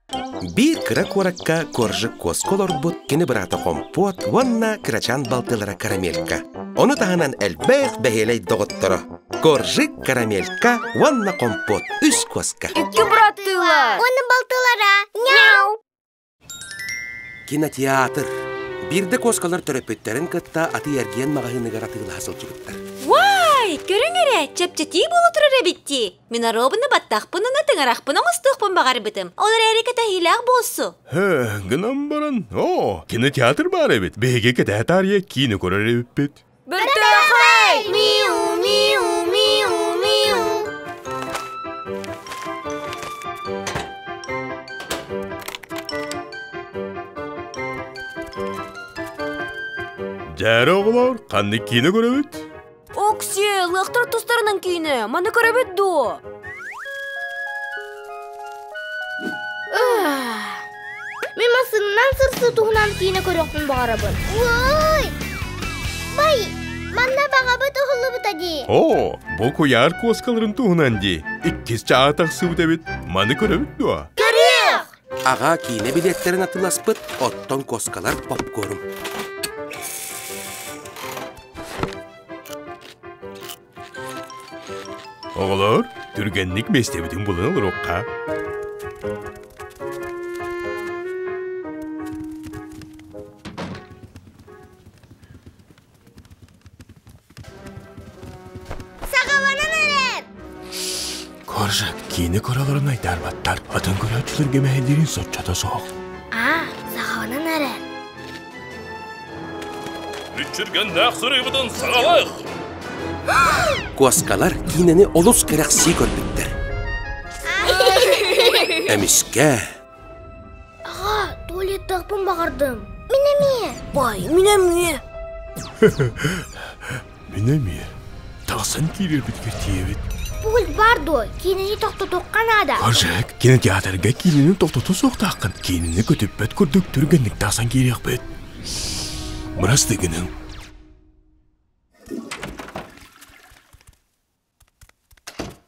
Биир кыра куоракка Коржик куоска олорбут кини быраата Хомпуот уонна кырачаан балтылара Карамелька. Ону таһынан элбэх бэһиэлэй доҕотторо Коржик, Карамелька уонна Хомпуот үс куоска. Икки быраттыылар. Уонна балтылара. Мяу! Кинотеатр. Биирдэ куоскалар төрөппүттэрин кытта атыы-эргиэн маҕаһыыныгар атыылаһа сылдьыбыттар. Вай, көрүҥ эрэ, чэпчэтии буола турар эбит дии. Мин оруобуна баттахпын уонна тыҥырахпын оҥостуохпун баҕарбытым. Ол эрээри кэтэһиилээх буолсу. Һэ, гынан баран, оо, кинотеатр баар эбит. Биһиги кэтэһэ таарыйа киинэ көрөр эбиппит. Бөртөөхөй! Миу, миу, миу, миу. Дьээрэ оҕолор, ханнык киинэ көрөбүт? Окси, лыахтар тустарынан киинэ, маны көрөбүт дуо? Мин массыынанан сырсыы туһунан киинэ көрүөхпүн баҕарабын. Уой! Бай, манна баҕабыт уһуллубута дии. Оо, бу куйаар куоскаларын туһунан дии. Иккис чаа тахсыбыт эбит. Маны көрөбүт дуо? Көрүөх! Аҕа киинэ билиэттэрин атыыласпыт, оттон куоскалар попкорн. Оҕолор, түргэнник миэстэбитин булан олоруохха. Саҕаланан эрэр! Коржик, киинэ көрөлөрүн айдаарбаттар. Атын көрөөччүлэргэ мэһэйдиирин соччото суох. Аа, саҕаланан эрэр. Мүччүргэннээх сырыыбытын саҕалыах! Куоскалар киинэни олус кэрэхсии көрбүттэр. Эмискэ Аҕа, туалеттаахпын баҕардым. Мин эмиэ. Бай, мин эмиэ. Мин эмиэ. Тахсан киирэрбитигэр тиийэбит. Пульт баар дуо? Киинэни тохтотуохха наада. Коржик, кинотеатрга киинэни тохтото суохтааххын. Киинэни көтүппэт курдук түргэнник тахсан киириэхпит. Бырастыы гыныҥ.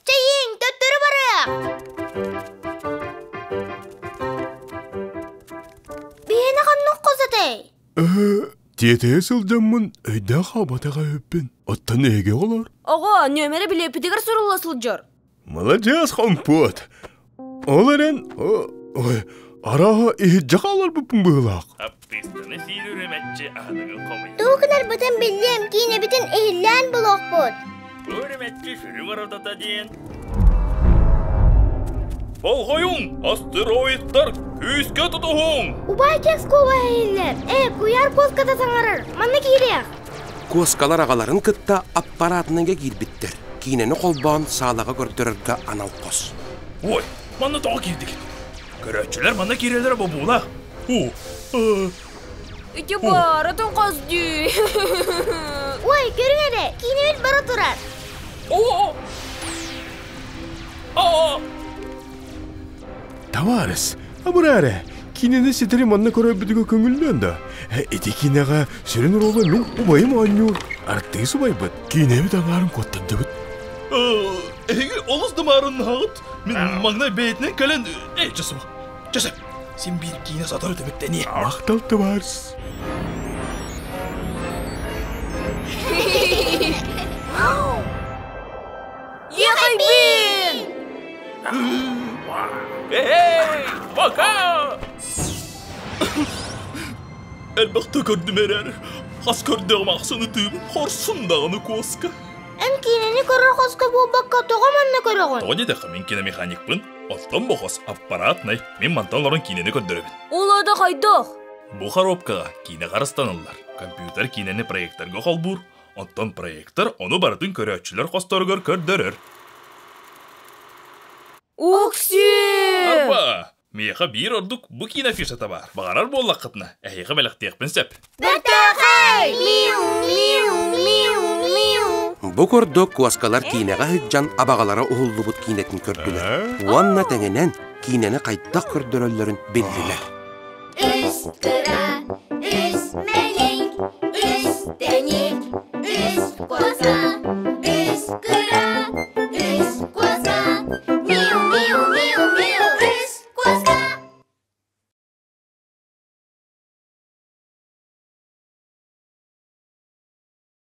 Чэйиҥ, төттөрү барыах! Биһиэнэ ханнык хос этэй? Тиэтэйэ сылдьаммын өйдөөх хаалбатах эбиппин. Оттон эһиги оҕолор? Оҕо, нүөмэрэ билиэппитигэр сурулла сылдьар. Маладьыас хомпуот. Ол эрэн, ой, арааһа иһирдьэ хааларбыппын быһыылаах. Аптыыстаны сиир үрүмэччи аһыныгын хомуйар. Тугу гынарбытын биллиэм, киинэбитин иһиллээн булуохпут. Бу үрүмэччи сүрү барытата диэн. Болҕойуҥ, астероидтар, күүскэ тутуһуҥ! Убай кекскова иһиллэр. Ээ, куйаар куоската саҥарар. Манна киириэх. Куоскалар аҕаларын кытта аппараатыныга киирбиттэр. Киинэни холбоон саалаҕа көрдөрөргө анал хос. Ой, манна тоҕо киирдигит? Көрөөччүлэр манна киирэллэрэ бобуулаах. Уу, Ити бааратын хос дии. Ой, көрүҥ эрэ, киинэбит бара турар. Оо! Оо! Табаарыс, абыраа эрэ, киинэни ситэри манна көрөрбүтүгэр көҥүллүөн да. Ити киинэҕэ сүрүн оруолу мин убайым оонньуур. Артыыс убайбыт. Киинэбит аҥаарын куоттардыбыт. Эһиги олус да маарыннаһаҕыт. Мин маҥнай бэйэтинэн кэлэн... Эй, чэ суох. Чэ сөп. Син биир киинэ сотору түмүктэниэ. Махтал, табаарыс. Ехайбин! Эй, пока! Элбэхтэ көрдүм эрээри, хас көрдөҕүм ахсын ытыыбын хорсун даҕаны куоска. Эн киинэни көрөр хоско буолбакка тоҕо манна көрөҕүн? Тоҕо диэтэххэ мин киномеханикпын, оттон бу хос аппаратнай. Мин мантан олорон киинэни көрдөрөбүн. Ол аата хайдах? Бу коробкаҕа киинэ харыстаныллар. Компьютер киинэни проекторга холбуур, оттон проектор ону барытын көрөөччүлэр хосторугар көрдөрөр. Укси! Арба, миэхэ биир ордук бу киинэ афишата баар. Баҕарар буоллаххытына, эһиэхэ бэлэхтиэхпин сөп. Бэртээхэй! Миу, миу, миу, миу. Бу курдук куоскалар киинэҕэ сылдьан абаҕалара уһуллубут киинэтин көрдүлэр. Уонна тэҥинэн киинэни хайдах көрдөрөллөрүн биллилэр. Үс кыра, үс мэник, үс тэник, үс куоска.